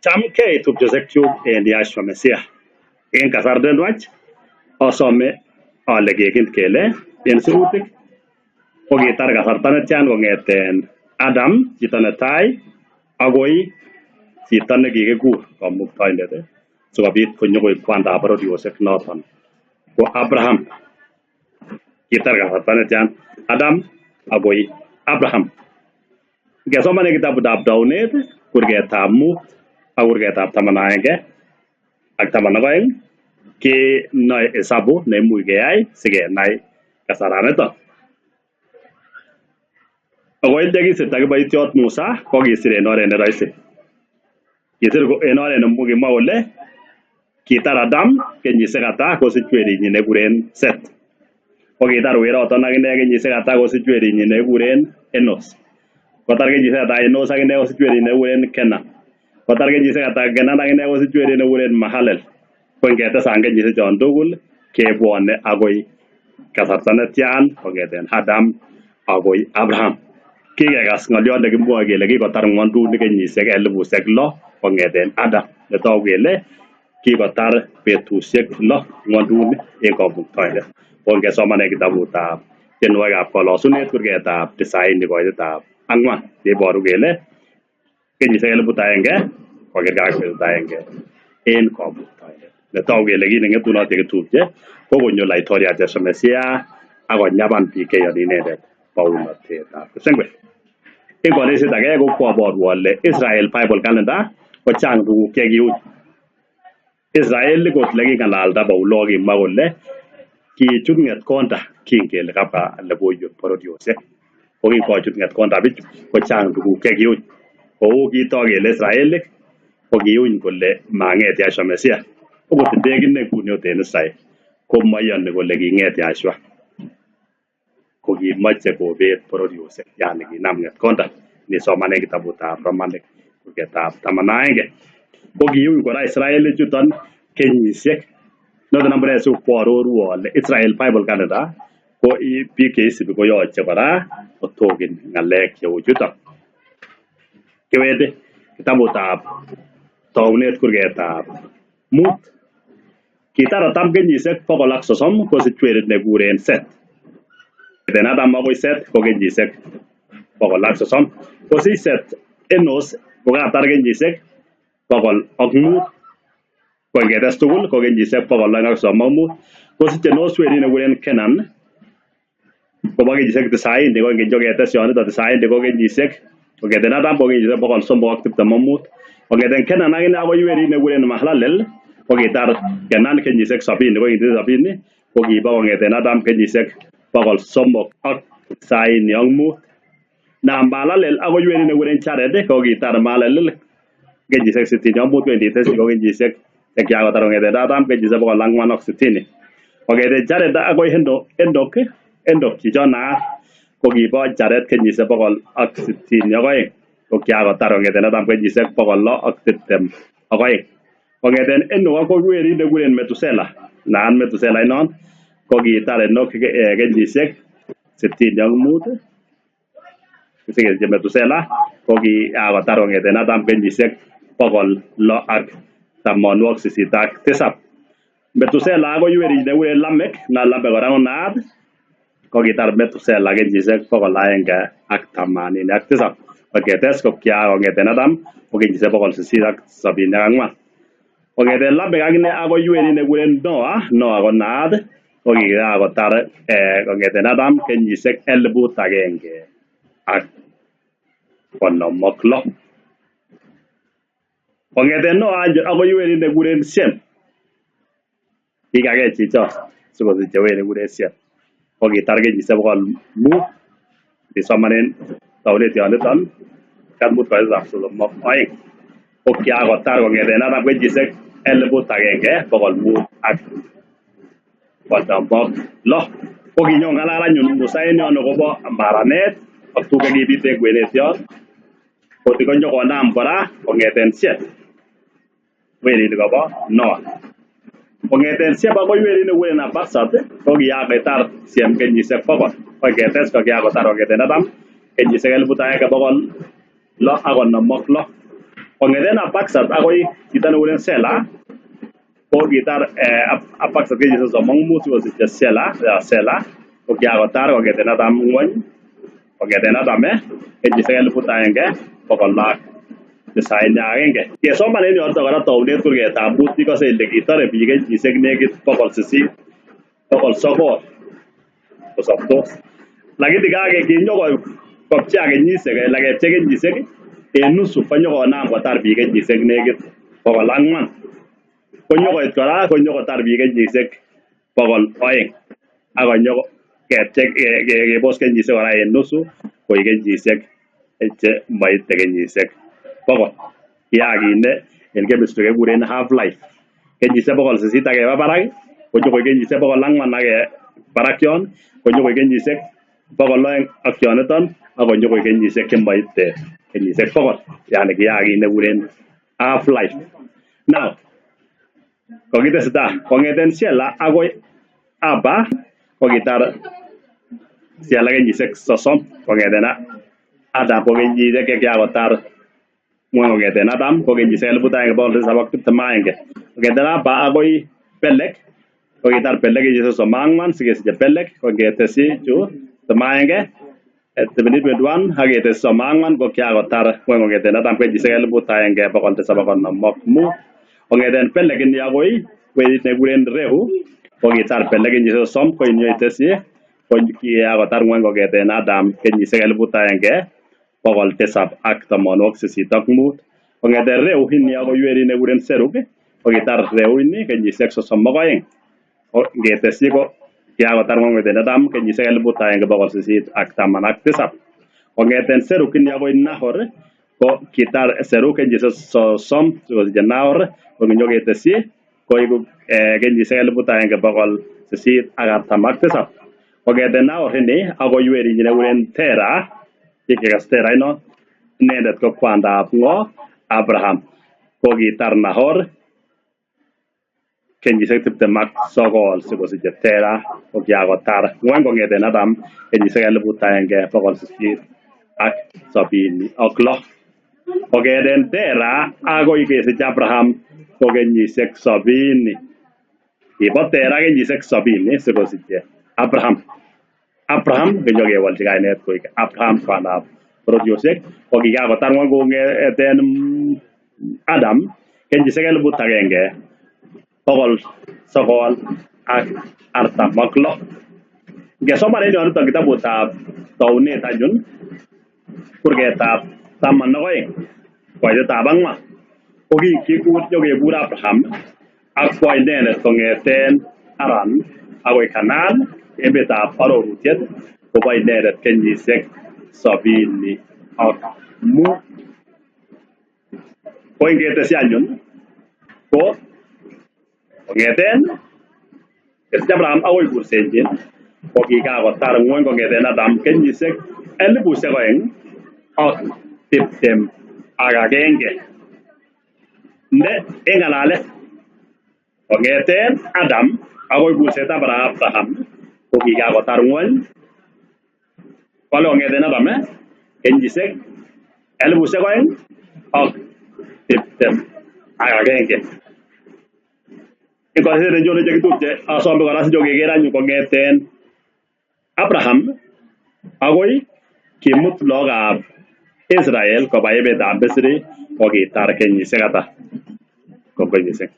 Chamgei tupchosiekyuk en Yahshua Mesiah. En kasarta nenwach asome ale keken kele en sirutik kokitar kasarta netian kong'eten Adam chito netai akoi chito nekikikur kamuktaindet sikobit konyokoik kwandab bororiosiek noton ko Abraham. Kitar kasarta netian Adam akoi Abraham. Ngesoman en kitabutab Taunet kurgetab mut ak kurgetab 11 ak 12 kenoe hesabu neimuch keyai sikenai kasaraniton. Ako yekisirta kiboitiot Musa kokisir en oret neroisi. Kisir en oret nekimwa kole kitar Adam kenyisiek ata kosich werinyin nekikuren Set. Kokitar weroton akine kenyisiek ata kosich werinyin nekikuren Enos. Kotar kenyisiek ata Enos akine kosich werinyin nekikuren Kenan. Kotar kenyisiek ata Kenan akine kosich werit nekikuren Mahalel. Ko ingetesan kenyisiek chon tugul kebwone akoi kasarta netian kong'eten Adam akoi Abraham. Kikekas ng'oliot nekimwoe kele kikotar ng'wonduni kenyisiek 6,000 kong'eten Adam. Netogu kele kikotar betusiek 6 ng'wonduni en kamuktaindet. Ko ngesomanen kitabutab tienwogikab kolosunet kurgetab tisaini koitetab ang'wan neiboru kele kenyisiek 1,000 kokergei ak betut agenge en kamuktaindet. Netogu kele kit neng'etunot yekitupche ko konyo laitoriat Yesu Mesiah ak konyaban biik cheyoni inendet bounotetab kipsengwet. En konetisyet age ko kwoboru ale Israel Bible Calendar ko chang tuguk chekiuny. Israel kot leking'alalda Paulo kokimwa kole kichut ng'etkonda kingele kabwa logoiwek bororiosiek. Ko kingochut ng'etkonda bichu ko chang tuguk chekiuny. Kou kitok kele Israelik ko kiuny kole mang'et Yahshua Mesiah. Okot ndekine nguni ot en Israel komoyoni kole king'et Yahshua. Ko kimoche kobet bororiosiek, yani kinam ng'etkonda nisomanen kitabutab Romanik kurgetab 11. Ko kiuny kora Israelik chuton kenyisiek. Noton amune sikwoaroru ale Israel Bible Calendar ko biik cheisibi koyoche kora kotogen ng'alek cheu chuton. Kiwendi kitabutab Taunet kurgetab 5. Kitar Adam kenyisiek 130 kosich werit nekikuren Set. Kong'eten Adam akoi Set ko kenyisiek 130. Kosich Set Enos kokatar kenyisiek 105. Ko ingetes tugul ko kenyisiek 235. Kosich Enos werit nekikuren Kenan kobo kenyisiek 90 ko ingetes yonito 90 ko kenyisiek kong'eten Adam ko kenyisiek 325. Kong'eten Kenan akine akoi werit nekikuren Mahalalel ko kitar Kenan kenyisiek 70 ko kenyisiek 70 ko kibo kong'eten Adam kenyisiek 395. Na Mahalalel akoi werit nekikuren Jared ko kitar Mahalalel kenyisiek 65 ko initesyi ko kenyisiek chekiakotar kong'eten Adam kenyisiek 460. Kong'eten Jared akoi Enoch chichon naat ko kibo Jared kenyisiek 162 ko kiakotar kong'eten Adam kenyisiek 622. Kong'eten Enoch akoi werit nekikuren Metusela naat Metusela inon ko kitar Enoch kenyisiek 65 sikesiche Metusela ko kiakotar kong'eten Adam kenyisiek 687. Metusela akoi werit nekikuren Lamek na Lamek kora ko naat ko kitar Metusela kenyisiek 187. Koketes ko kong'eten Adam ko kenyisiek 874. Kong'eten Lamek akine akoi werit nekikuren Noah, Noah ko naat ko kikakotar kong'eten Adam kenyisiek 1,056. Kong'eten Noah akoi werit nekikuren Shem. Kikakee chichon sikosiche werit nekikuren Shem. Ko kitar kenyisiek 500 isomanen Taunet yoniton 5 koitetab 32. Ko kiakotar kong'eten Adam kenyisiek 1,556. Ko kinyon ng'alal anyun Musa en yon akobo maranet ak tuguk chekibit en kwenet yon. Kotikonyokonam kora kong'eten Shem werit kobo Noah. Kong'eten Shem akoi werit nekikuren Arphaxad ko kiakotar Shem kenyisiek 100. Ko ingetes ko kiakotar kong'eten Adam kenyisiek 1,656. Kong'eten Arphaxad akoi chito nekikuren Sela ko kitar Arphaxad kenyisiek 35 sikosiche Sela, Sela ko kiakotar kong'eten Adam ng'wony kong'eten Adam kenyisiek 1691. Kesoman en yoton kora tounet kurgetab mut ikose ile kitore biik kenyisiek nekit 800 900 kosobtos. Lakini kinyokopchea kenyisiek ala kepchei kenyisiek en nusu konyokonam kotar biik kenyisiek nekit 400. Konyokoit kora konyokotar biik kenyisiek 200 ak konyo kepchei kebos kenyisiek kora en nusu koik kenyisiek chemoite kenyisiek 100. Kiakine en chemistry kekuren half life. Kenyisiek 800 ak keba barak konyokoik kenyisiek 400 ak barak yon konyokoik kenyisiek 200 ak yoniton ak konyokoik kenyisiek chemoite kenyisiek 100. Yani kiakit nekuren half life. Now, kokitesetai kong'eten Sela akoi Aba kokitar Sela kenyisiek 30 kong'eten Adam ko kenyisiek chekiakotar ng'wony kong'eten Adam ko kenyisiek 1721. Kong'eten Aba akoi Pelek kokitar Pelek kenyisiek 34 sikesiche Pelek kongetesyi chu 21 2021 ak ketesyi 34 ko kiakotar ng'wony kong'eten Adam kenyisiek 1755. Kong'eten Pelek ini akoi werit nekikuren Rehu kokitar Pelek kenyisiek 30 ko inyoitesyi ko kiakotar ng'wony kong'eten Adam kenyisiek 1785. Kong'eten Reu ini akoi werit nekikuren Serug kokitar Reu ini kenyisiek 32. Ngetesyi ko kiakotar ng'wony kong'eten Adam kenyisiek 1817. Kong'eten Serug ini akoi Nahor ko kitar Serug kenyisiek 30 sikosiche Nahor ko kinyoketesyi koiku kenyisiek 1847. Kong'eten Nahor ini akoi werinyin nekikuren Tera, kikikas Tera inon, inendet ko kwandab ng'o? Abraham. Ko kitar Nahor kenyisiek 29 sikosiche Tera ko kiakotar ng'wony kong'eten Adam kenyisiek 1876. Kong'eten Tera akoi kesich Abraham ko kenyisiek 70. Kibo Tera kenyisiek 70 sikosiche Abraham. Abraham kinyokewolchi kainet koik Abraham kwandab bororiosiek ko kikakotar ng'wony kong'eten Adam kenyisiek 1946. Ngesoman en yoniton kitabutab tounet anyun kurgetab 12 koitetab 4 ko kinyokekur Abraham ak kwo inendet kong'eten Haran akoi Canaan emetab arorutiet kobo inendet kenyisiek 75. Ko ingetesyi anyun ko kong'eten kesich Abraham akoi kursenyin ko kikakotar ng'wony kong'eten Adam kenyisiek 2021. Ne en ng'alalet kong'eten Adam akoi kursetab Abraham ko kikakotar ng'wony kole kong'eten Adam kenyisiek 2021. Ikosir njone chekitupche asome kora sinyokeker anyun kong'eten Abraham akoi kimut lagokab Israel koba emetab Misri ko kitar kenyisiek ata? Kongoi missing.